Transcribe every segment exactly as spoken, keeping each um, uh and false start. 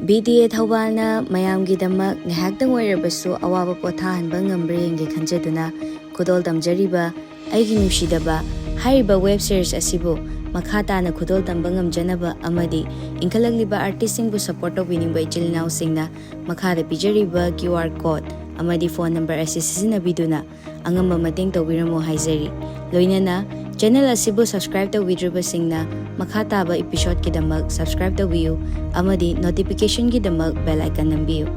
B T A ꯊꯧꯕꯥꯜꯅ ꯃꯌꯥꯝꯒꯤꯗꯃꯛ ꯉꯥꯏꯍꯥꯛꯇꯪ ꯑꯣꯏꯔꯕꯁꯨ ꯑꯋꯥꯕ ꯄꯣꯊꯥꯍꯟꯕ ꯉꯝꯕ꯭ꯔꯥ ꯌꯦꯡꯒꯦ ꯈꯟꯖꯗꯨꯅ ꯈꯨꯗꯣꯜ ꯇꯝꯖꯔꯤꯕ ꯑꯩꯒꯤ ꯅꯨꯡꯁꯤꯗꯕ ꯍꯥꯏꯔꯤꯕ ꯋꯦꯕ ꯁꯤꯔꯤꯁ ꯑꯁꯤꯕꯨ ꯃꯈꯥ ꯇꯥꯅ ꯈꯨꯗꯣꯜ ꯇꯝꯕ ꯉꯝꯖꯅꯕ ꯑꯃꯗꯤ ꯏꯟꯈꯠꯂꯛꯂꯤꯕ ꯑꯥꯔꯇꯤꯁꯁꯤꯡꯕꯨ ꯁꯄꯣꯔꯠ ꯇꯧꯕꯤꯅꯤꯡꯕ ꯏꯆꯤꯜ ꯏꯅꯥꯎꯁꯤꯡꯅ ꯃꯈꯥꯗ ꯄꯤꯖꯔꯤꯕ ꯀ꯭ꯌꯨ ꯑꯥꯔ ꯀꯣꯗ ꯑꯃꯗꯤ ꯐꯣꯟ ꯅꯝꯕꯔ ꯑꯁꯤ ꯁꯤꯖꯤꯟꯅꯕꯤꯗꯨꯅ ꯑꯉꯝꯕ ꯃꯇꯦꯡ ꯇꯧꯕꯤꯔꯝꯃꯨ ꯍꯥꯏꯖꯔꯤ꯫ ꯂꯣꯏꯅꯅ ꯆꯦꯅꯦꯜ ꯑꯁꯤꯕꯨ ꯁꯕꯁꯀ꯭ꯔꯥꯏꯕ ꯇꯧꯕꯤꯗ꯭ꯔꯤꯕꯁꯤꯡꯅ ꯃꯈꯥ ꯇꯥꯕ ꯏꯄꯤꯁꯣꯗꯀꯤꯗꯃꯛ ꯁꯕꯁꯀ꯭ꯔꯥꯏꯕ ꯇꯧꯕꯤꯌꯨ ꯑꯃꯗꯤ ꯅꯣꯇꯤꯐꯤꯀꯦꯁꯟꯒꯤꯗꯃꯛ ꯕꯦꯜ ꯑꯥꯏꯀꯟ ꯅꯝꯕꯤꯌꯨ꯫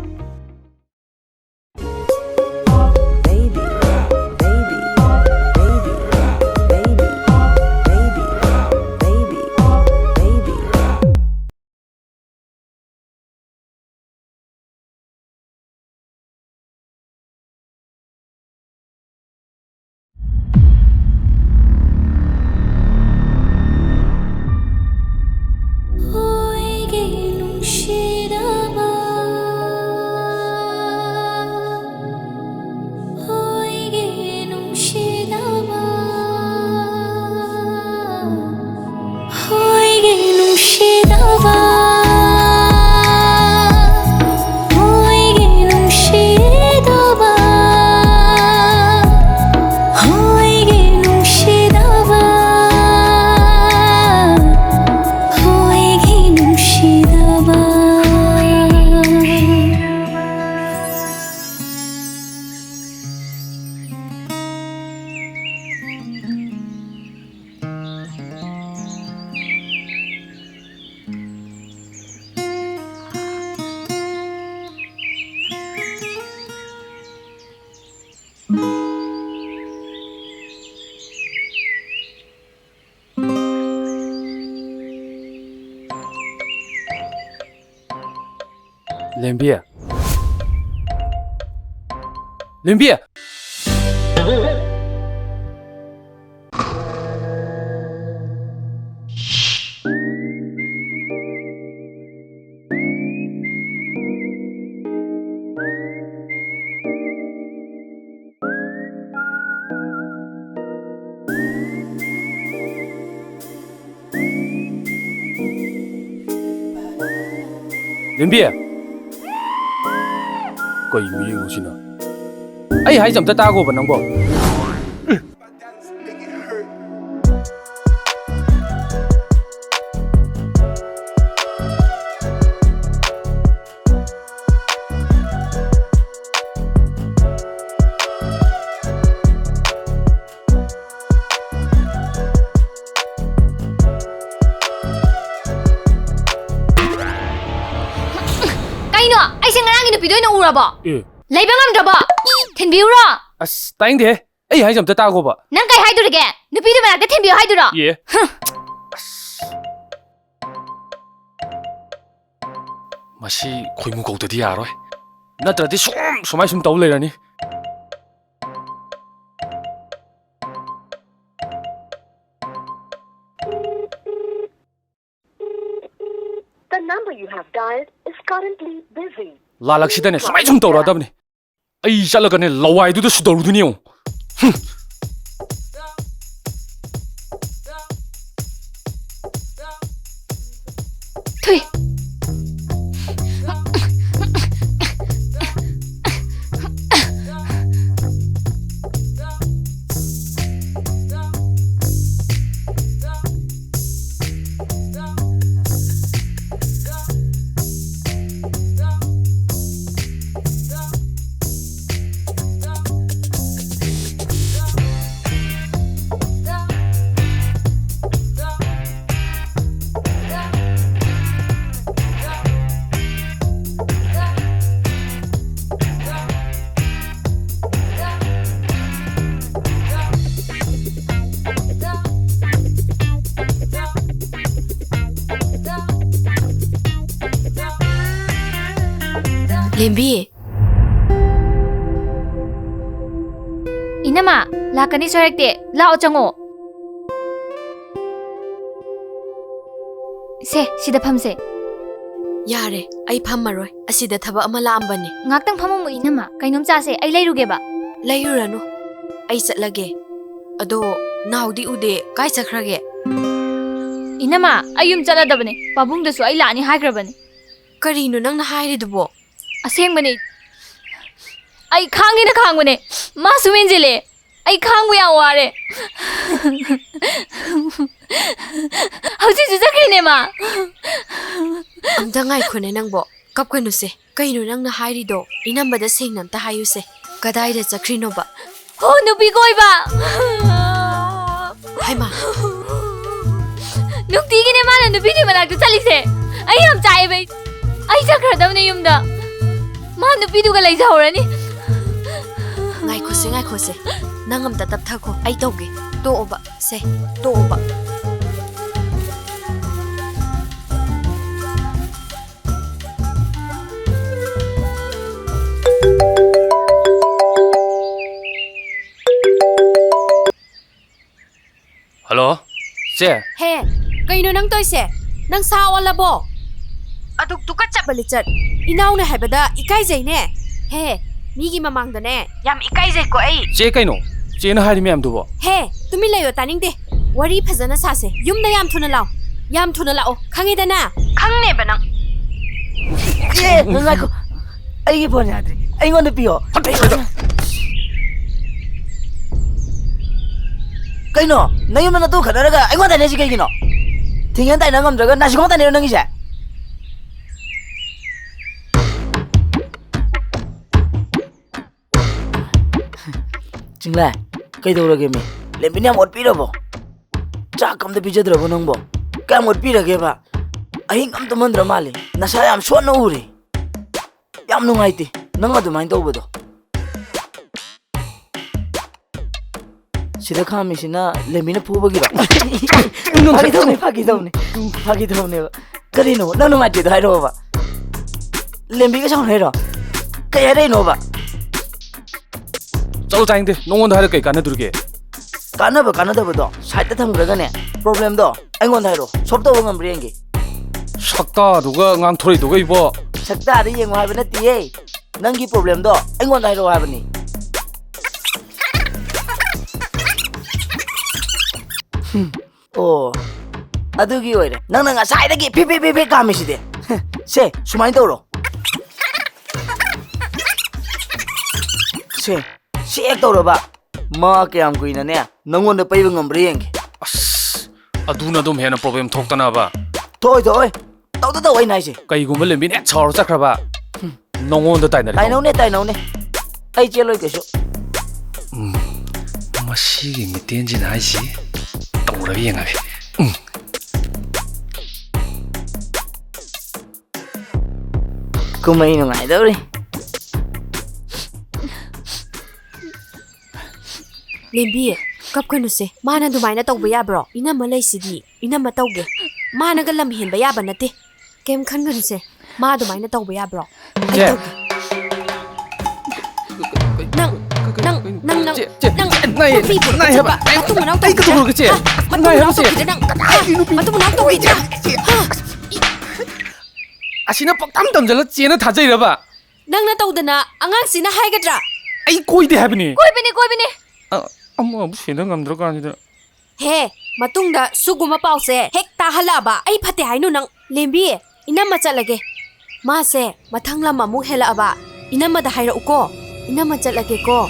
ꯂꯦꯝꯕꯤ꯫ ꯂꯦꯝꯕꯤ꯫ ꯂꯦꯝꯕꯤ! ꯀꯩ ꯃꯤꯌꯦꯡꯅꯣ ꯁꯤꯅ? ꯑꯩ ꯍꯥꯏꯁꯦ ꯑꯝꯇ ꯇꯥꯒꯣꯕ ꯅꯪꯕꯣ꯫ ꯀꯩꯅꯣ? ꯑꯩꯁꯦ ꯉꯔꯥꯡꯒꯤ ꯅꯨꯄꯤꯗꯣ ꯑꯣꯏꯅ ꯎꯔꯕꯣ? ꯑꯦ꯫ ꯂꯩꯕ ꯉꯝꯗ꯭ꯔꯕꯣ? ꯊꯤꯟꯕꯤꯌꯨꯔꯣ? ꯑꯁ, ꯇꯥꯅꯤꯡꯗꯦꯍꯦ꯫ ꯑꯩ ꯍꯥꯏꯁꯦ ꯑꯝꯇ ꯇꯥꯒꯣꯕ꯫ ꯅꯪ ꯀꯩ ꯍꯥꯏꯗꯣꯔꯤꯒꯦ? ꯅꯨꯄꯤꯗꯨ ꯃꯅꯥꯛꯇ ꯊꯤꯟꯕꯤꯌꯨ ꯍꯥꯏꯗꯨꯔꯣ? ꯑꯦ꯫ ꯍꯨꯝ꯫ ꯑꯁ꯫ ꯃꯁꯤ ꯈꯣꯏꯃꯨ ꯀꯧꯗꯗꯤ ꯌꯥꯔꯣꯏ꯫ ꯅꯠꯇ꯭ꯔꯗꯤ ꯁꯨꯝ ꯁꯨꯃꯥꯏ ꯁꯨꯝ ꯇꯧ ꯂꯩꯔꯅꯤ꯫ The number you have dialed is currently busy. ꯂꯥꯂꯛꯁꯤꯗꯅꯦ ꯁꯨꯃꯥꯏ ꯁꯨꯝ ꯇꯧꯔꯛꯑꯗꯕꯅꯤ꯫ ꯑꯩ ꯆꯠꯂꯒꯅꯦ ꯂꯋꯥꯏꯗꯨꯗ ꯁꯨꯗꯧꯔꯨꯗꯨꯅꯤ ꯌꯦꯡꯉꯨ꯫ ꯍꯨꯝ꯫ ꯊꯨꯏ꯫ ꯂꯦꯝꯕꯤ꯫ ꯏꯅꯝꯃ, ꯂꯥꯛꯀꯅꯤ ꯁꯣꯏꯔꯛꯇꯦ꯫ ꯂꯥꯛꯑꯣ, ꯆꯪꯉꯣ꯫ ꯁꯦ, ꯁꯤꯗ ꯐꯝꯁꯦ꯫ ꯌꯥꯔꯦ, ꯑꯩ ꯐꯝꯃꯔꯣꯏ꯫ ꯑꯁꯤꯗ ꯊꯕꯛ ꯑꯃ ꯂꯥꯛꯑꯝꯕꯅꯦ꯫ ꯉꯥꯛꯇꯪ ꯐꯝꯃꯝꯃꯨ, ꯏꯅꯝꯃ꯫ ꯀꯩꯅꯣꯝ ꯆꯥꯁꯦ, ꯑꯩ ꯂꯩꯔꯨꯒꯦꯕ꯫ ꯂꯩꯔꯨꯔꯅꯨ, ꯑꯩ ꯆꯠꯂꯒꯦ꯫ ꯑꯗꯣ, ꯅꯥꯎꯗꯤ ꯎꯗꯦ, ꯀꯥꯏ ꯆꯠꯈ꯭ꯔꯒꯦ? ꯏꯅꯝꯃ, ꯑꯩ ꯌꯨꯝ ꯆꯠꯂꯗꯕꯅꯦ꯫ ꯄꯥꯕꯨꯡꯗꯁꯨ ꯑꯩ ꯂꯥꯛꯑꯅꯤ ꯍꯥꯏꯈ꯭ꯔꯕꯅꯦ꯫ ꯀꯔꯤꯅꯣ ꯅꯪꯅ ꯍꯥꯏꯔꯤꯗꯨꯕꯣ? ꯑꯁꯦꯡꯕꯅꯦ꯫ ꯑꯩ ꯈꯥꯡꯒꯦꯅ ꯈꯥꯡꯕꯅꯦ꯫ ꯃꯥ ꯁꯨꯝ ꯍꯦꯟꯖꯤꯜꯂꯦ꯫ ꯑꯩ ꯈꯥꯡꯕ ꯌꯥꯝ ꯋꯥꯔꯦ꯫ ꯍꯧꯖꯤꯛꯁꯨ ꯆꯠꯈ꯭ꯔꯤꯅꯦ ꯃꯥ꯫ ꯑꯝꯇ ꯉꯥꯏꯈꯣꯅꯦ ꯅꯪꯕꯣ꯫ ꯀꯞꯀꯅꯨꯁꯦ꯫ ꯀꯩꯅꯣ ꯅꯪꯅ ꯍꯥꯏꯔꯤꯗꯣ? ꯏꯅꯝꯕꯗ ꯁꯦꯡꯅ ꯑꯝꯇ ꯍꯥꯏꯌꯨꯁꯦ꯫ ꯀꯗꯥꯏꯗ ꯆꯠꯈ꯭ꯔꯤꯅꯣꯕ? ꯍꯣ, ꯅꯨꯄꯤ ꯀꯣꯏꯕ꯫ ꯍꯩꯃꯥ꯫ ꯅꯨꯡꯇꯤꯒꯤꯅꯦ ꯃꯥꯅ ꯅꯨꯄꯤꯗꯨꯒꯤ ꯃꯅꯥꯛꯇ ꯆꯠꯂꯤꯁꯦ꯫ ꯑꯩ ꯌꯥꯝ ꯆꯥꯛꯑꯦꯕ꯫ ꯑꯩ, ꯑꯩ ꯆꯠꯈ꯭ꯔꯗꯕꯅꯦ ꯌꯨꯝꯗ꯫ ꯃꯥ ꯅꯨꯄꯤꯗꯨꯒ ꯂꯩꯖꯍꯧꯔꯅꯤ꯫ ꯉꯥꯏꯈꯣꯁꯦ, ꯉꯥꯏꯈꯣꯁꯦ꯫ ꯅꯪ ꯑꯝꯇ ꯇꯞꯊꯈꯣ꯫ ꯑꯩ ꯇꯧꯒꯦ꯫ ꯇꯣꯛꯑꯣꯕ꯫ ꯁꯦ, ꯇꯣꯛꯑꯣꯕ꯫ ꯍꯜꯂꯣ, ꯆꯦ꯫ ꯍꯦ, ꯀꯩꯅꯣ ꯅꯪ ꯇꯧꯏꯁꯦ? ꯅꯪ ꯁꯥ ꯑꯣꯜꯂꯕꯣ? ꯑꯗꯨꯛ ꯇꯨꯀꯠꯆꯕ ꯂꯤꯆꯠ꯫ ꯏꯅꯥꯎꯅꯦ ꯍꯥꯏꯕꯗ ꯏꯀꯥꯏꯖꯩꯅꯦ꯫ ꯍꯦ, ꯃꯤꯒꯤ ꯃꯃꯥꯡꯗꯅꯦ꯫ ꯌꯥꯝ ꯏꯀꯥꯏꯖꯩꯀꯣ ꯑꯩ꯫ ꯆꯦ, ꯀꯩꯅꯣ? ꯆꯦꯅ ꯍꯥꯏꯔꯤ ꯃꯌꯥꯝꯗꯨꯕꯣ? ꯍꯦ, ꯇꯨꯃꯤꯟ ꯂꯩꯌꯣ, ꯇꯥꯅꯤꯡꯗꯦ꯫ ꯋꯥꯔꯤ ꯐꯖꯅ ꯁꯥꯁꯦ꯫ ꯌꯨꯝꯗ ꯌꯥꯝ ꯊꯨꯅ ꯂꯥꯛꯑꯣ꯫ ꯌꯥꯝ ꯊꯨꯅ ꯂꯥꯛꯑꯣ꯫ ꯈꯪꯉꯦꯗꯅ? ꯈꯪꯅꯦꯕ ꯅꯪ꯫ ꯑꯦ, ꯉꯥꯏꯈꯣ꯫ ꯑꯩꯒꯤ ꯐꯣꯟ ꯌꯥꯗ꯭ꯔꯦ꯫ ꯑꯩꯉꯣꯟꯗ ꯄꯤꯌꯣ꯫ ꯀꯩꯅꯣ? ꯅꯌꯨꯝꯗ ꯅꯇꯨ ꯈꯠꯅꯔꯒ ꯑꯩꯉꯣꯟꯗ ꯇꯥꯏꯅꯩꯁꯤ ꯀꯩꯒꯤꯅꯣ? ꯊꯤꯡꯉꯦꯅ ꯇꯥꯏꯅ ꯉꯝꯗ꯭ꯔꯒ ꯅꯥꯁꯤꯡꯉꯣ ꯇꯥꯏꯅꯩꯔꯣ ꯅꯪꯒꯤꯁꯦ? ꯆꯤꯡꯂꯥꯏ, ꯀꯩꯗꯧꯔꯒꯦ ꯃꯤ? ꯂꯦꯝꯕꯤꯅ ꯌꯥꯝ ꯑꯣꯠꯄꯤꯔꯕꯣ? ꯆꯥꯛ ꯑꯝꯇ ꯄꯤꯖꯗ꯭ꯔꯕꯣ ꯅꯪꯕꯣ? ꯀꯌꯥꯝ ꯑꯣꯠꯄꯤꯔꯒꯦꯕ? ꯑꯍꯤꯡ ꯑꯝ ꯇꯨꯝꯍꯟꯗ꯭ꯔ ꯃꯥꯜꯂꯦ꯫ ꯅꯁꯥ ꯌꯥꯝ ꯁꯣꯟꯅ ꯎꯔꯦ꯫ ꯌꯥꯝ ꯅꯨꯡꯉꯥꯏꯇꯦ ꯅꯪ ꯑꯗꯨꯃꯥꯏꯅ ꯇꯧꯕꯗꯣ꯫ ꯁꯤꯗ ꯈꯥꯝꯃꯤꯁꯤꯅ ꯂꯦꯝꯕꯤꯅ ꯐꯨꯕꯒꯤꯔꯣ? ꯐꯥꯒꯤ ꯇꯧꯅꯦ, ꯐꯥꯒꯤ ꯇꯧꯅꯦ, ꯐꯥꯒꯤ ꯇꯧꯅꯦꯕ꯫ ꯀꯔꯤꯅꯣ ꯅꯪ ꯅꯨꯡꯉꯥꯏꯇꯦꯗꯣ ꯍꯥꯏꯔꯛꯑꯣꯕ? ꯂꯦꯝꯕꯤꯒ ꯁꯥꯎꯅꯩꯔꯣ? ꯀꯩ ꯍꯥꯏꯔꯛꯏꯅꯣꯕ? ꯆꯠꯂꯣ, ꯇꯥꯅꯤꯡꯗꯦ꯫ ꯅꯉꯣꯟꯗ ꯍꯥꯏꯔ ꯀꯩ ꯀꯥꯟꯅꯗꯣꯔꯤꯒꯦ? ꯀꯥꯟꯅꯕ ꯀꯥꯟꯅꯗꯕꯗꯣ ꯁꯥꯏꯗꯇ ꯊꯝꯈ꯭ꯔꯒꯅꯦ, ꯄ꯭ꯔꯣꯕ꯭ꯂꯦꯝꯗꯣ ꯑꯩꯉꯣꯟꯗ ꯍꯥꯏꯔꯣ, ꯁꯣꯜꯕ ꯇꯧꯕ ꯉꯝꯕ꯭ꯔꯥ ꯌꯦꯡꯒꯦ꯫ ꯁꯛꯇꯥꯗꯨꯒ ꯉꯥꯡꯊꯣꯔꯛꯏꯗꯨꯒ ꯏꯕꯣ꯫ ꯁꯛꯇꯥꯗ ꯌꯦꯡꯉꯣ ꯍꯥꯏꯕ ꯅꯠꯇꯤꯌꯦ, ꯅꯪꯒꯤ ꯄ꯭ꯔꯣꯕ꯭ꯂꯦꯝꯗꯣ ꯑꯩꯉꯣꯟꯗ ꯍꯥꯏꯔꯛꯑꯣ ꯍꯥꯏꯕꯅꯤ꯫ ꯍꯝ, ꯑꯣ, ꯑꯗꯨꯒꯤ ꯑꯣꯏꯔꯦ ꯅꯪꯅ ꯉꯁꯥꯏꯗꯒꯤ ꯐꯤ ꯐꯤ ꯐꯤ ꯐꯤ ꯀꯥꯝꯃꯤꯁꯤꯗꯤ꯫ ꯁꯦ, ꯁꯨꯃꯥꯏꯅ ꯇꯧꯔꯣ꯫ ꯁꯦ, ꯁꯤ ꯍꯦꯛ ꯇꯧꯔꯕ, ꯃꯥ ꯀꯌꯥꯝ ꯀꯨꯏꯅꯅꯦ ꯅꯪꯉꯣꯟꯗ ꯄꯩꯕ ꯉꯝꯕ꯭ꯔꯥ ꯌꯦꯡꯒꯦ꯫ ꯑꯁ, ꯑꯗꯨꯅ ꯑꯗꯨꯝ ꯍꯦꯟꯅ problem ꯊꯣꯛꯇꯅꯕ꯫ ꯊꯣꯛꯑꯣꯏ, ꯊꯣꯛꯑꯣꯏ꯫ ꯇꯧꯗ ꯇꯧ ꯑꯩꯅ ꯍꯥꯏꯁꯦ꯫ ꯀꯩꯒꯨꯝꯕ ꯂꯦꯝꯕꯤꯅ ꯍꯦꯛ ꯁꯥꯎꯔ ꯆꯠꯈ꯭ꯔꯕ, ꯍꯨꯝ, ꯅꯉꯣꯟꯗ ꯇꯥꯏꯅꯔꯦ꯫ ꯇꯥꯏꯅꯧꯅꯦ, ꯇꯥꯏꯅꯧꯅꯦ꯫ ꯑꯩ ꯆꯦꯜꯂꯣꯏ ꯀꯩꯁꯨ꯫ ꯎꯝ, ꯃꯁꯤꯒꯤ ꯃꯤꯇꯦꯟꯁꯤꯅ ꯍꯥꯏꯁꯤ ꯇꯧꯔꯒ ꯌꯦꯡꯉꯒꯦ꯫ ꯎꯝ꯫ ꯀꯨꯝꯍꯩ ꯅꯨꯡꯉꯥꯏꯗꯧꯔꯤ꯫ ꯂꯦꯝꯕꯤ, ꯀꯞꯀꯅꯨꯁꯦ꯫ ꯃꯥꯅ ꯑꯗꯨꯃꯥꯏꯅ ꯇꯧꯕ ꯌꯥꯕ꯭ꯔꯣ? ꯏꯅꯝꯃ ꯂꯩꯁꯤꯗꯤ꯫ ꯏꯅꯝꯃ ꯇꯧꯒꯦ꯫ ꯃꯥꯅꯒ ꯂꯝ ꯍꯦꯟꯕ ꯌꯥꯕ ꯅꯠꯇꯦ꯫ ꯀꯩꯝ ꯈꯟꯒꯅꯨꯁꯦ꯫ ꯃꯥ ꯑꯗꯨꯃꯥꯏꯅ ꯇꯧꯕ ꯌꯥꯕ꯭ꯔꯣ? ꯑꯩ ꯆꯦ꯫ ꯇꯧꯒꯦ꯫ ꯅꯪ, ꯅꯪ, ꯅꯪ, ꯅꯪ, ꯆꯦ, ꯆꯦ, ꯅꯪ ꯅꯥꯏ, ꯅꯨꯄꯤ ꯄꯨꯔꯛꯄ ꯅꯥꯏ ꯍꯥꯏꯕ꯫ ꯆꯠꯄ, ꯃꯇꯨꯡ ꯃꯅꯥꯎ ꯅꯥꯏ ꯇꯧꯈꯤꯗ꯭ꯔꯥ? ꯀꯩꯗꯧꯔꯒꯦ, ꯆꯦ? ꯍꯥ? ꯃꯇꯨꯡ ꯅꯥꯏ ꯃꯅꯥꯎ ꯍꯥꯏꯕ, ꯆꯦ꯫ ꯇꯧꯈꯤꯗ꯭ꯔꯥ ꯅꯪ? ꯍꯥ? ꯀꯔꯤ ꯅꯨꯄꯤ? ꯃꯇꯨꯡ ꯃꯅꯥꯎ ꯇꯧꯈꯤꯗ꯭ꯔꯥ? ꯆꯦ, ꯍꯥ? ꯑꯁꯤꯅ ꯄꯪꯇꯝ ꯇꯝꯖꯜꯂ ꯆꯦꯅ ꯊꯥꯖꯩꯔꯕ? ꯅꯪꯅ ꯇꯧꯗꯅ ꯑꯉꯥꯡꯁꯤꯅ ꯍꯥꯏꯒꯗ꯭ꯔꯥ? ꯑꯩ ꯀꯣꯏꯗꯦ ꯍꯥꯏꯕꯅꯦ꯫ ꯀꯣꯏꯕꯅꯦ, ꯀꯣꯏꯕꯅꯦ꯫ ꯑ, ꯑꯃꯕꯨ ꯁꯦꯟꯅ ꯉꯝꯗ꯭ꯔꯀꯥꯟꯁꯤꯗ꯫ ꯍꯦ, ꯃꯇꯨꯡꯗ ꯁꯨꯒꯨꯝꯕ ꯄꯥꯎꯁꯦ ꯍꯦꯛ ꯇꯥꯍꯜꯂꯛꯑꯕ ꯑꯩ ꯐꯠꯇꯦ ꯍꯥꯏꯅꯨ ꯅꯪ꯫ ꯂꯦꯝꯕꯤ, ꯏꯅꯝꯃ ꯆꯠꯂꯒꯦ꯫ ꯃꯥꯁꯦ ꯃꯊꯪ ꯂꯝ ꯑꯃꯨꯛ ꯍꯦꯜꯂꯛꯑꯕ ꯏꯅꯝꯃꯗ ꯍꯥꯏꯔꯛꯎꯀꯣ꯫ ꯏꯅꯝꯃ ꯆꯠꯂꯒꯦꯀꯣ꯫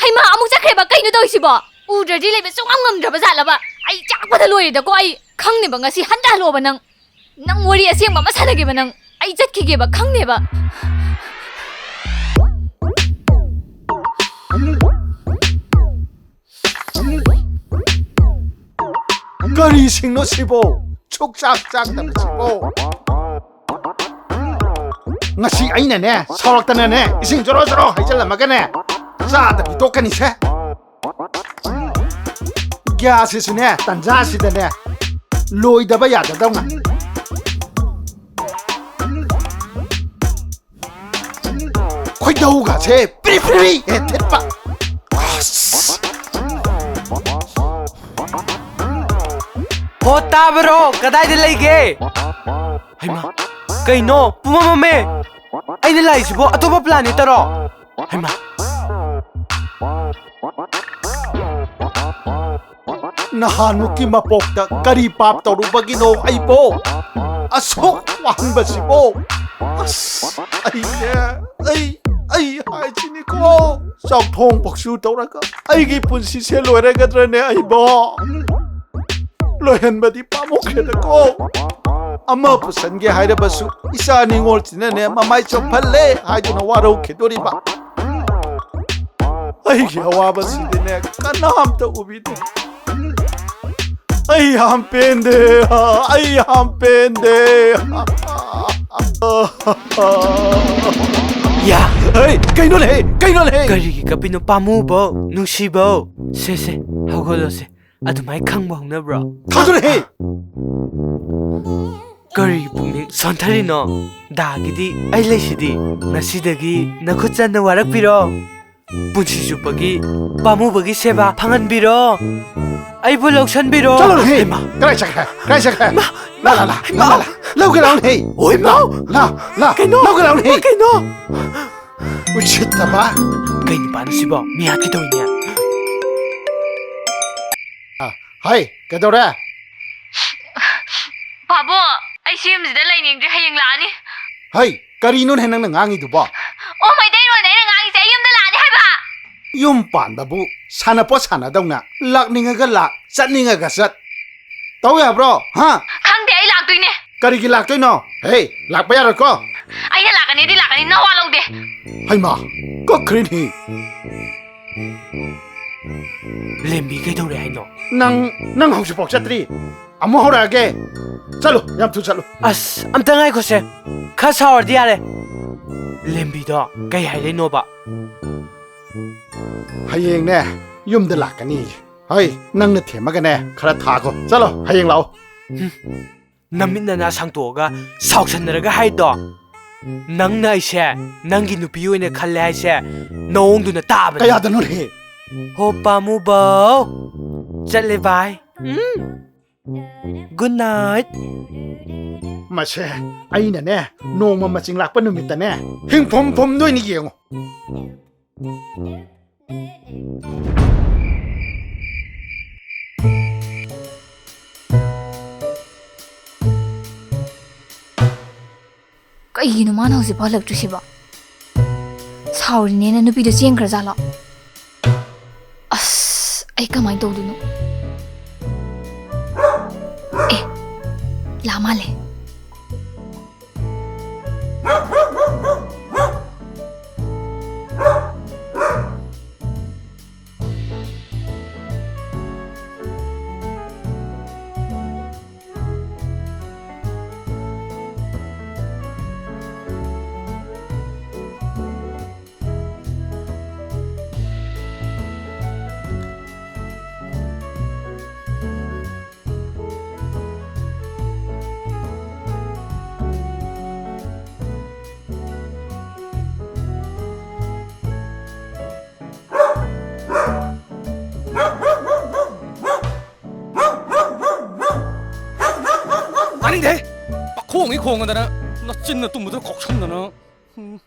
ꯍꯩꯃꯥ, ꯑꯃꯨꯛ ꯆꯠꯈ꯭ꯔꯦꯕ꯫ ꯀꯩꯅꯣ ꯇꯧꯔꯤꯁꯤꯕꯣ? ꯎꯗ꯭ꯔꯗꯤ ꯂꯩꯕ ꯁꯨꯡꯉꯝ ꯉꯝꯗ꯭ꯔꯕ ꯖꯥꯠꯂꯕ? ꯑꯩ ꯆꯥꯛꯄꯗ ꯂꯣꯏꯔꯦꯗꯀꯣ꯫ ꯑꯩ ꯈꯪꯅꯦꯕ ꯉꯁꯤ ꯍꯟꯊ ꯍꯜꯂꯣꯕ ꯅꯪ꯫ ꯅꯪ ꯋꯥꯔꯤ ꯑꯁꯦꯡꯕ ꯑꯃ ꯁꯥꯟꯅꯒꯦꯕ ꯅꯪ꯫ ꯑꯩ ꯆꯠꯈꯤꯒꯦꯕ, ꯈꯪꯅꯦꯕ꯫ ꯀꯔꯤ ꯁꯤꯡꯅꯣ ꯁꯤꯕꯣ? ꯁꯨꯛ ꯆꯥꯛ ꯆꯥꯛꯇꯕ ꯁꯤꯕꯣ? ꯉꯁꯤ ꯑꯩꯅꯅꯦ, ꯁꯥꯎꯔꯛꯇꯅꯅꯦ, ꯏꯁꯤꯡ ꯖꯣꯔꯣ ꯖꯣꯔꯣ ꯍꯩꯖꯤꯜꯂꯝꯃꯒꯅꯦ, ꯆꯥꯗꯕꯤ ꯇꯣꯛꯀꯅꯤꯁꯦ꯫ ꯒ꯭ꯌꯥꯁꯁꯤꯁꯨꯅꯦ, ꯇꯟꯖꯥꯁꯤꯗꯅꯦ, ꯂꯣꯏꯗꯕ ꯌꯥꯗꯗꯧꯅ꯫ ꯈꯣꯏꯗꯧꯒꯁꯦ ꯄ꯭ꯔꯤ ꯄ꯭ꯔꯤ ꯍꯦꯛ ꯊꯤꯠꯄ꯫ ꯑꯁ! ꯍꯣ, ꯇꯥꯕꯔꯣ? ꯀꯗꯥꯏꯗ ꯂꯩꯒꯦ? ꯍꯩꯃꯥ, ꯀꯩꯅꯣ? ꯄꯨꯝꯃꯝ ꯃꯝꯃꯦ꯫ ꯑꯩꯅ ꯂꯥꯛꯏꯁꯤꯕꯣ ꯑꯇꯣꯞꯄ planetꯇꯔꯣ? ꯍꯩꯃꯥ, ꯅꯍꯥꯟꯃꯨꯛꯀꯤ ꯃꯄꯣꯛꯇ ꯀꯔꯤ ꯄꯥꯞ ꯇꯧꯔꯨꯕꯒꯤꯅꯣ ꯑꯩꯕꯣ? ꯑꯁꯨꯛ ꯋꯥꯍꯟꯕꯁꯤꯕꯣ? ꯑꯁ, ꯑꯩꯅꯦ, ꯑꯩ, ꯑꯩ ꯍꯥꯏꯁꯤꯅꯤꯀꯣ꯫ ꯆꯥꯛꯊꯣꯡ ꯄꯛꯁꯨ ꯇꯧꯔꯒ ꯑꯩꯒꯤ ꯄꯨꯟꯁꯤꯁꯦ ꯂꯣꯏꯔꯒꯗ꯭ꯔꯅꯦ ꯑꯩꯕꯣ? ꯂꯣꯏꯍꯟꯕꯗꯤ ꯄꯥꯝꯃꯨꯈ꯭ꯔꯦꯗꯀꯣ꯫ ꯑꯃ ꯄꯨꯁꯟꯒꯦ ꯍꯥꯏꯔꯕꯁꯨ ꯏꯆꯥ ꯅꯤꯉꯣꯜꯁꯤꯅꯅꯦ ꯃꯃꯥꯏ ꯆꯣꯞꯍꯜꯂꯦ ꯍꯥꯏꯗꯨꯅ ꯋꯥꯔꯧꯈꯤꯗꯣꯔꯤꯕ꯫ ꯑꯩꯒꯤ ꯑꯋꯥꯕꯁꯤꯗꯤꯅꯦ ꯀꯅꯥꯝꯇ ꯎꯕꯤꯗꯦ꯫ ꯑꯩ ꯌꯥꯝ ꯄꯦꯟꯗꯦ꯫ ꯑꯩ ꯌꯥꯝ ꯄꯦꯟꯗꯦ꯫ ꯌꯥ! ꯍꯩ, ꯀꯩꯅꯣꯅꯦ? ꯀꯩꯅꯣꯅꯦ? ꯀꯔꯤꯒꯤ ꯀꯞꯄꯤꯅꯣ ꯄꯥꯝꯃꯨꯕꯧ, ꯅꯨꯡꯁꯤꯕꯧ? ꯁꯦ ꯁꯦ, ꯍꯧꯒꯠꯂꯣꯁꯦ꯫ ꯑꯗꯨꯃꯥꯏ ꯈꯪꯕ ꯍꯧꯅꯕ꯭ꯔꯣ? ꯊꯥꯗꯣꯔꯛꯑꯦ꯫ ꯀꯔꯤ ꯄꯨꯛꯅꯤꯡ ꯁꯣꯟꯊꯔꯤꯅꯣ? ꯗꯥꯒꯤꯗꯤ ꯑꯩ ꯂꯩꯁꯤꯗꯤ꯫ ꯉꯁꯤꯗꯒꯤ ꯅꯈꯨꯠ ꯆꯟꯅ ꯋꯥꯔꯛꯄꯤꯔꯣ꯫ ꯄꯨꯟꯁꯤ ꯆꯨꯞꯄꯒꯤ ꯄꯥꯝꯃꯨꯕꯒꯤ ꯁꯦꯕꯥ ꯐꯪꯍꯟꯕꯤꯔꯣ꯫ ꯑꯩꯕꯨ ꯂꯧꯁꯟꯕꯤꯔꯣ꯫ ꯆꯠꯂꯣꯅꯦ꯫ ꯍꯩꯃꯥ! ꯀꯗꯥꯏ ꯆꯠꯈ꯭ꯔꯦ? ꯀꯗꯥꯏ ꯆꯠꯈ꯭ꯔꯦ? ꯃꯥ! ꯂꯥ, ꯂꯥ, ꯂꯥ, ꯂꯥ, ꯂꯥ, ꯂꯧꯒꯦ ꯂꯥꯎꯅꯦ꯫ ꯑꯣꯏꯃꯥ! ꯂꯥ, ꯂꯥ, ꯀꯩꯅꯣ? ꯂꯧꯒꯦ ꯂꯥꯎꯅꯦ꯫ ꯀꯩꯅꯣ? ꯎꯁꯤꯠꯇꯕ꯫ ꯀꯩ ꯅꯨꯄꯥꯅꯣ ꯁꯤꯕꯣ? ꯃꯤ ꯍꯥꯠꯀꯦ ꯇꯧꯏꯅꯦ꯫ ꯑ, ꯍꯩ, ꯀꯩꯗꯧꯔꯦ? ꯄꯥꯕꯨꯡ, ꯑꯩ ꯁꯤ ꯌꯨꯝꯁꯤꯗ ꯂꯩꯅꯤꯡꯗ꯭ꯔꯦ, ꯍꯌꯦꯡ ꯂꯥꯛꯑꯅꯤ꯫ ꯍꯩ, ꯀꯔꯤꯅꯣꯅꯦ ꯅꯪꯅ ꯉꯥꯡꯉꯤꯗꯨꯕꯣ? ꯑꯣ, ꯃꯩꯇꯩꯂꯣꯟꯗ ꯑꯩꯅ ꯉꯥꯡꯉꯤꯁꯦ, ꯑꯩ ꯌꯨꯝꯗ ꯂꯥꯛꯑꯅꯤ ꯍꯥꯏꯕ꯫ ꯌꯨꯝ ꯄꯥꯟꯕꯕꯨ ꯁꯥꯟꯅꯄꯣꯠ ꯁꯥꯟꯅꯗꯧꯅ ꯂꯥꯛꯅꯤꯡꯉꯒ ꯂꯥꯛ, ꯆꯠꯅꯤꯡꯉꯒ ꯆꯠ꯫ ꯇꯧ ꯌꯥꯕ꯭ꯔꯣ? ꯍꯥ? ꯈꯪꯗꯦ, ꯑꯩ ꯂꯥꯛꯇꯣꯏꯅꯦ꯫ ꯀꯔꯤꯒꯤ ꯂꯥꯛꯇꯣꯏꯅꯣ? ꯍꯦ, ꯂꯥꯛꯄ ꯌꯥꯔꯣꯏꯀꯣ꯫ ꯑꯩꯅ ꯂꯥꯛꯀꯅꯤꯗꯤ ꯂꯥꯛꯀꯅꯤ, ꯅꯋꯥ ꯂꯧꯗꯦ꯫ ꯍꯩꯃꯥ, ꯀꯛꯈ꯭ꯔꯦꯅꯦ꯫ ꯂꯦꯝꯕꯤ ꯀꯩꯗꯧꯔꯦ ꯍꯥꯏꯅꯣ? ꯅꯪ, ꯅꯪ ꯍꯧꯖꯤꯛꯐꯥꯎ ꯆꯠꯇ꯭ꯔꯤ? ꯑꯃꯨꯛ ꯍꯧꯔꯛꯑꯒꯦ꯫ ꯆꯠꯂꯨ, ꯌꯥꯝ ꯊꯨ ꯆꯠꯂꯨ꯫ ꯑꯁ, ꯑꯝꯇ ꯉꯥꯏꯈꯣꯁꯦ꯫ ꯈꯔ ꯁꯥꯎꯔꯗꯤ ꯌꯥꯔꯦ꯫ ꯂꯦꯝꯕꯤꯗꯣ ꯀꯩ ꯍꯥꯏꯔꯛꯏꯅꯣꯕ? ꯍꯌꯦꯡꯅꯦ, ꯌꯨꯝꯗ ꯂꯥꯛꯀꯅꯤ꯫ ꯍꯣꯏ, ꯅꯪꯅ ꯊꯦꯝꯃꯒꯅꯦ, ꯈꯔ ꯊꯥꯈꯣ꯫ ꯆꯠꯂꯣ, ꯍꯌꯦꯡ ꯂꯥꯛꯑꯣ꯫ ꯅꯃꯤꯠ ꯅꯅꯥ ꯁꯥꯡꯇꯣꯛꯑꯒ ꯁꯥꯎꯁꯟꯅꯔꯒ ꯍꯥꯏꯗꯣ? ꯅꯪꯅ ꯑꯩꯁꯦ ꯅꯪꯒꯤ ꯅꯨꯄꯤ ꯑꯣꯏꯅ ꯈꯜꯂꯦ ꯍꯥꯏꯁꯦ ꯅꯑꯣꯡꯗꯨꯅ ꯇꯥꯕꯅꯦ꯫ ꯀꯌꯥꯗꯅꯣꯅꯦ? ꯍꯣ ꯄꯥꯃꯨꯕꯧ, ꯆꯠꯂꯦ ꯚꯥꯏ꯫ ꯎꯝ꯫ Good night꯫ ꯃꯁꯦ, ꯑꯩꯅꯅꯦ, ꯅꯣꯡꯃ ꯃꯆꯤꯡ ꯂꯥꯛꯄ ꯅꯨꯃꯤꯠꯇꯅꯦ, ꯍꯤꯡꯐꯝ ꯐꯝꯗꯣꯏꯅꯤ, ꯌꯦꯡꯉꯨ꯫ ꯀꯩꯒꯤꯅꯣ ꯃꯥꯅ ꯍꯧꯖꯤꯛ ꯐꯥꯎ ꯍꯜꯂꯛꯇ꯭ꯔꯤꯁꯤꯕꯣ? ꯁꯥꯎꯔꯤꯅꯦꯅ ꯅꯨꯄꯤꯗꯣ ꯆꯦꯟꯈ꯭ꯔꯖꯥꯠꯂꯣ? ꯑꯁ, ꯑꯩ ꯀꯃꯥꯏꯅ ꯇꯧꯗꯣꯏꯅꯣ? ꯑꯦ, ꯂꯥ ꯃꯥꯜꯂꯦ꯫ ꯇꯥꯅꯤꯡꯗꯦ꯫ ꯄꯥꯈꯣꯡꯉꯤ ꯈꯣꯡꯉꯗꯅ ꯅꯆꯤꯟꯅ ꯇꯨꯝꯕꯗꯨ ꯀꯥꯎꯁꯟꯗꯅ꯫ ꯎꯝ꯫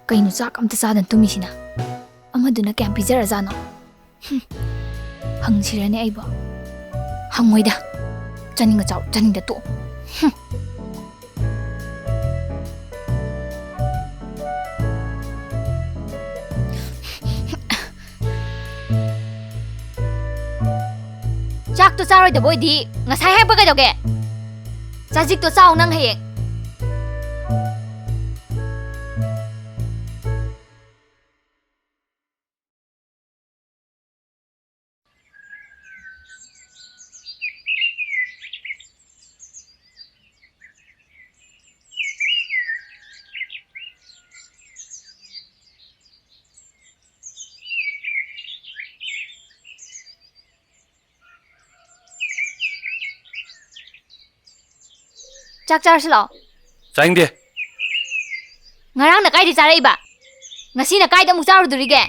ꯀꯩꯅꯣ ꯆꯥꯛ ꯑꯝꯇ ꯆꯥꯗꯅ ꯇꯨꯝꯃꯤꯁꯤꯅ? ꯑꯃꯗꯨꯅ ꯀꯌꯥꯝ ꯄꯤꯖꯔꯖꯥꯠꯅꯣ? ꯍꯨꯝ, ꯍꯪꯁꯤꯔꯅꯦ ꯑꯩꯕꯣ? ꯍꯪꯉꯣꯏꯗ꯫ ꯆꯥꯅꯤꯡꯉ ꯆꯥꯎ, ꯆꯥꯅꯤꯡꯗ ꯇꯣꯛ꯫ ꯍꯨꯝ꯫ ꯆꯥꯛꯇꯣ ꯆꯥꯔꯣꯏꯗꯕ ꯑꯣꯏꯗꯤ ꯉꯁꯥꯏ ꯍꯥꯏꯔꯛꯄ ꯀꯩꯗꯧꯒꯦ? ꯆꯥꯖꯤꯛꯇꯣ ꯆꯥꯎ ꯅꯪ ꯍꯌꯦꯡ꯫ ꯆꯥꯛ ꯆꯥꯔꯁꯤ ꯂꯥꯛꯑꯣ꯫ ꯆꯥꯅꯤꯡꯗꯦ꯫ ꯉꯔꯥꯡꯅ ꯀꯥꯏꯗ ꯆꯥꯔꯛꯏꯕ? ꯉꯁꯤꯅ ꯀꯥꯏꯗ ꯑꯃꯨꯛ ꯆꯥꯔꯨꯗꯣꯔꯤꯒꯦ?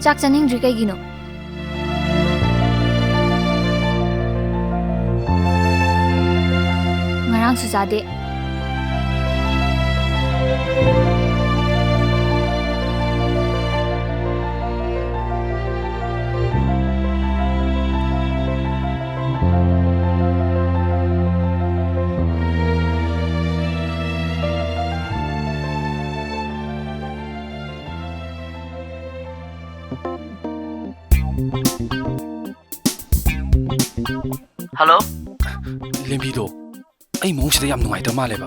ꯆꯥꯛ ꯆꯥꯅꯤꯡꯗ꯭ꯔꯤ ꯀꯩꯒꯤꯅꯣ? ꯉꯔꯥꯡꯁꯨ ꯆꯥꯗꯦ꯫ ꯍꯜꯂꯣ꯫ ꯂꯦꯝꯕꯤꯗꯣ ꯑꯩ ꯃꯑꯣꯡꯁꯤꯗ ꯌꯥꯝ ꯅꯨꯡꯉꯥꯏꯇꯕ ꯃꯥꯜꯂꯦꯕ꯫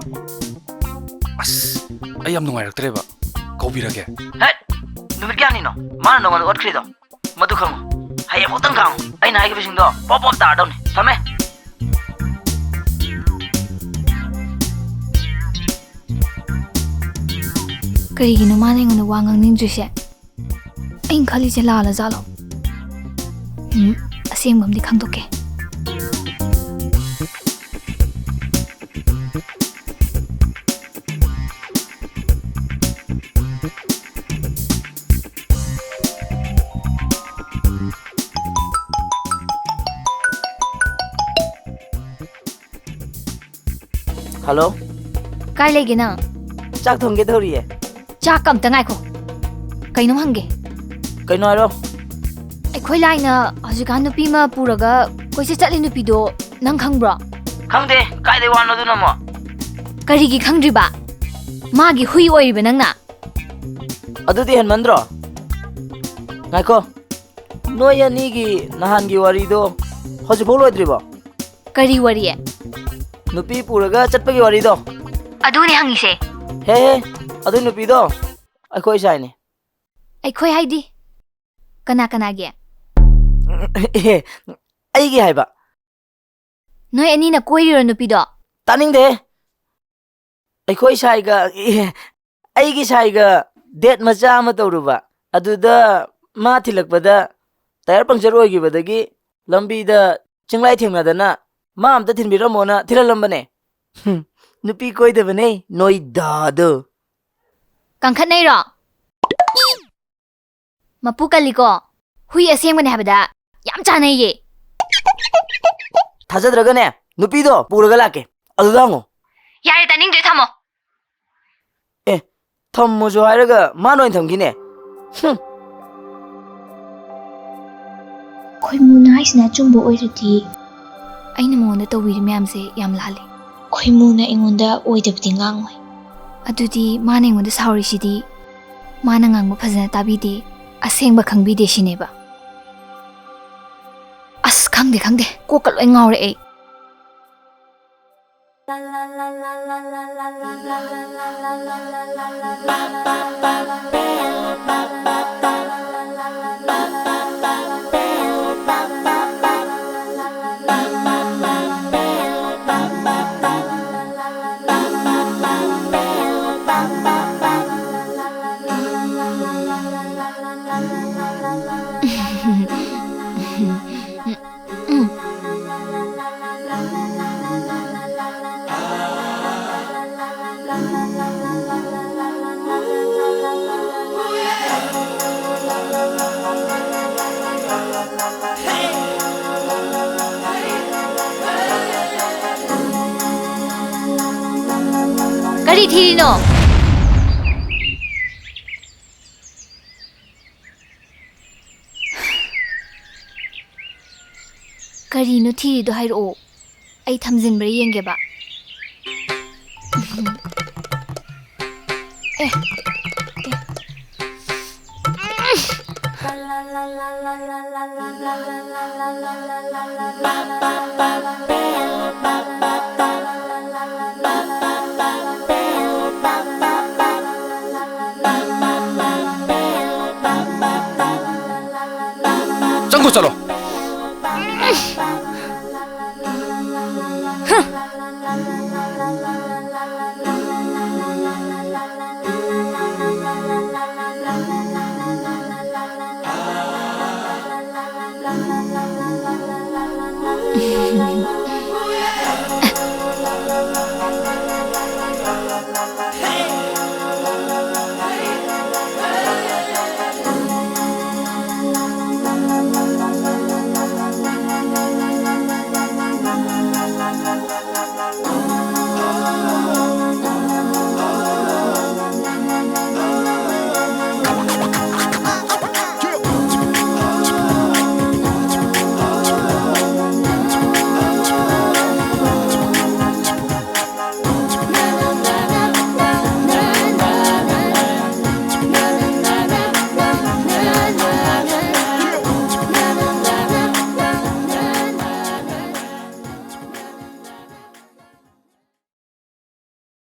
ꯑꯁ, ꯑꯩ ꯌꯥꯝ ꯅꯨꯡꯉꯥꯏꯔꯛꯇ꯭ꯔꯦꯕ꯫ ꯀꯧꯕꯤꯔꯒꯦ꯫ ꯍꯦꯠ! ꯅꯨꯃꯤꯠ ꯀꯌꯥꯅꯤꯅꯣ ꯃꯥꯅ ꯅꯉꯣꯟꯗ ꯑꯣꯠꯈ꯭ꯔꯤꯗꯣ? ꯃꯗꯨ ꯈꯪꯉꯨ, ꯍꯌꯦꯡ ꯐꯥꯎꯇꯪ ꯈꯥꯡꯉꯨ꯫ ꯑꯩꯅ ꯍꯥꯏꯈꯤꯕꯁꯤꯡꯗꯣ ꯄꯣꯞ ꯄꯣꯞ ꯇꯥꯔꯗꯧꯅꯤ꯫ ꯊꯝꯃꯦ꯫ ꯀꯔꯤꯒꯤꯅꯣ ꯃꯥꯅ ꯑꯩꯉꯣꯟꯗ ꯋꯥ ꯉꯥꯡꯅꯤꯡꯗ꯭ꯔꯤꯁꯦ? ꯑꯩꯅ ꯈꯜꯂꯤꯁꯦ ꯂꯥꯜꯂ ꯖꯥꯠꯂꯣ? ꯎꯝ, ꯑꯁꯦꯡꯕ ꯑꯃꯗꯤ ꯈꯪꯗꯣꯛꯀꯦ꯫ ꯍꯜꯂꯣ꯫ ꯀꯥꯏ ꯂꯩꯒꯦ ꯅꯪ? ꯆꯥꯛ ꯊꯣꯡꯒꯦ ꯇꯧꯔꯤꯌꯦ꯫ ꯆꯥꯛ ꯑꯝꯇ ꯉꯥꯏꯈꯣ꯫ ꯀꯩꯅꯣꯝ ꯍꯪꯒꯦ꯫ ꯀꯩꯅꯣ ꯍꯥꯏꯔꯣ꯫ ꯑꯩꯈꯣꯏ ꯂꯥꯏꯅ ꯍꯧꯖꯤꯛꯀꯥꯟ ꯅꯨꯄꯤ ꯑꯃ ꯄꯨꯔꯒ ꯀꯣꯏꯆꯠ ꯆꯠꯂꯤ ꯅꯨꯄꯤꯗꯣ ꯅꯪ ꯈꯪꯕ꯭ꯔꯣ? ꯈꯪꯗꯦ, ꯀꯥꯏꯗꯩ ꯋꯥꯅꯣ ꯑꯗꯨꯅ ꯑꯃꯨꯛ? ꯀꯔꯤꯒꯤ ꯈꯪꯗ꯭ꯔꯤꯕ? ꯃꯥꯒꯤ ꯍꯨꯏ ꯑꯣꯏꯔꯤꯕ ꯅꯪꯅ? ꯑꯗꯨꯗꯤ ꯍꯦꯟꯃꯟꯗ꯭ꯔꯣ? ꯉꯥꯏꯈꯣ, ꯅꯣꯏ ꯑꯅꯤꯒꯤ ꯅꯍꯥꯟꯒꯤ ꯋꯥꯔꯤꯗꯣ ꯍꯧꯖꯤꯛꯐꯥꯎ ꯂꯣꯏꯗ꯭ꯔꯤꯕꯣ? ꯀꯔꯤ ꯋꯥꯔꯤ? ꯅꯨꯄꯤ ꯄꯨꯔꯒ ꯆꯠꯄꯒꯤ ꯋꯥꯔꯤꯗꯣ꯫ ꯑꯗꯨꯅꯦ ꯍꯪꯉꯤꯁꯦ꯫ ꯍꯦ ꯍꯦ, ꯑꯗꯨ ꯅꯨꯄꯤꯗꯣ ꯑꯩꯈꯣꯏ ꯁꯥꯏꯅꯦ꯫ ꯑꯩꯈꯣꯏ ꯍꯥꯏꯗꯤ? ꯀꯅꯥ ꯀꯅꯥꯒꯤ? ꯑꯦ, ꯑꯩꯒꯤ ꯍꯥꯏꯕ꯫ ꯅꯣꯏ ꯑꯅꯤꯅ ꯀꯣꯏꯔꯤꯔꯣ ꯅꯨꯄꯤꯗꯣ? ꯇꯥꯅꯤꯡꯗꯦꯍꯦ꯫ ꯑꯩꯈꯣꯏ ꯁꯥꯏꯒ, ꯑꯦ, ꯑꯩꯒꯤ ꯁꯥꯏꯒ date ꯃꯆꯥ ꯑꯃ ꯇꯧꯔꯨꯕ꯫ ꯑꯗꯨꯗ ꯃꯥ ꯊꯤꯜꯂꯛꯄꯗ tyre puncture ꯑꯣꯏꯈꯤꯕꯗꯒꯤ ꯂꯝꯕꯤꯗ ꯆꯤꯡꯂꯥꯏ ꯊꯦꯡꯅꯗꯅ ꯃꯥ ꯑꯝꯇ ꯊꯤꯟꯕꯤꯔꯝꯃꯣꯅ ꯊꯤꯜꯍꯜꯂꯝꯕꯅꯦ꯫ ꯍꯨꯝ, ꯅꯨꯄꯤ ꯀꯣꯏꯗꯕꯅꯦ, ꯅꯣꯏ ꯗꯥꯗꯣ꯫ ꯀꯟꯈꯠꯅꯩꯔꯣ? ꯃꯄꯨ ꯀꯜꯂꯤꯀꯣ꯫ ꯍꯨꯏ ꯑꯁꯦꯡꯕꯅꯦ ꯍꯥꯏꯕꯗ ꯌꯥꯝ ꯆꯥꯟꯅꯩꯌꯦ꯫ ꯊꯥꯖꯗ꯭ꯔꯒꯅꯦ, ꯅꯨꯄꯤꯗꯣ ꯄꯨꯔꯒ ꯂꯥꯛꯀꯦ, ꯑꯗꯨꯗ ꯍꯪꯉꯣ꯫ ꯌꯥꯔꯦ, ꯇꯥꯅꯤꯡꯗ꯭ꯔꯦ, ꯊꯝꯃꯣ꯫ ꯑꯦ, ꯊꯝꯃꯣꯁꯨ ꯍꯥꯏꯔꯒ ꯃꯥꯅ ꯑꯣꯏꯅ ꯊꯝꯈꯤꯅꯦ꯫ ꯍꯨꯝ꯫ ꯈꯣꯏꯃꯨꯅ ꯍꯥꯏꯁꯤꯅ ꯑꯆꯨꯝꯕ ꯑꯣꯏꯔꯗꯤ? ꯑꯩꯅ ꯃꯉꯣꯟꯗ ꯇꯧꯕꯤꯔꯤ ꯃꯌꯥꯝꯁꯦ ꯌꯥꯝ ꯂꯥꯜꯂꯦ꯫ ꯈꯣꯏꯃꯨꯅ ꯑꯩꯉꯣꯟꯗ ꯑꯣꯏꯗꯕꯗꯤ ꯉꯥꯡꯉꯣꯏ꯫ ꯑꯗꯨꯗꯤ ꯃꯥꯅ ꯑꯩꯉꯣꯟꯗ ꯁꯥꯎꯔꯤꯁꯤꯗꯤ ꯃꯥꯅ ꯉꯥꯡꯕ ꯐꯖꯅ ꯇꯥꯕꯤꯗꯦ, ꯑꯁꯦꯡꯕ ꯈꯪꯕꯤꯗꯦ ꯁꯤꯅꯦꯕ꯫ ꯑꯁ, ꯈꯪꯗꯦ, ꯈꯪꯗꯦ, ꯀꯣꯛꯀ ꯂꯣꯏ ꯉꯥꯎꯔꯦ ꯑꯩ꯫ ꯀꯔꯤ ꯊꯤꯔꯤꯅꯣ? ꯀꯔꯤꯅꯣ ꯊꯤꯔꯤꯗꯣ ꯍꯥꯏꯔꯛꯑꯣ꯫ ꯑꯩ ꯊꯝꯖꯤꯟꯕ꯭ꯔꯥ ꯌꯦꯡꯒꯦꯕ꯫ ꯑꯦ꯫ ꯑꯦ꯫ ꯆꯪꯈꯣ ꯆꯠꯂꯣ꯫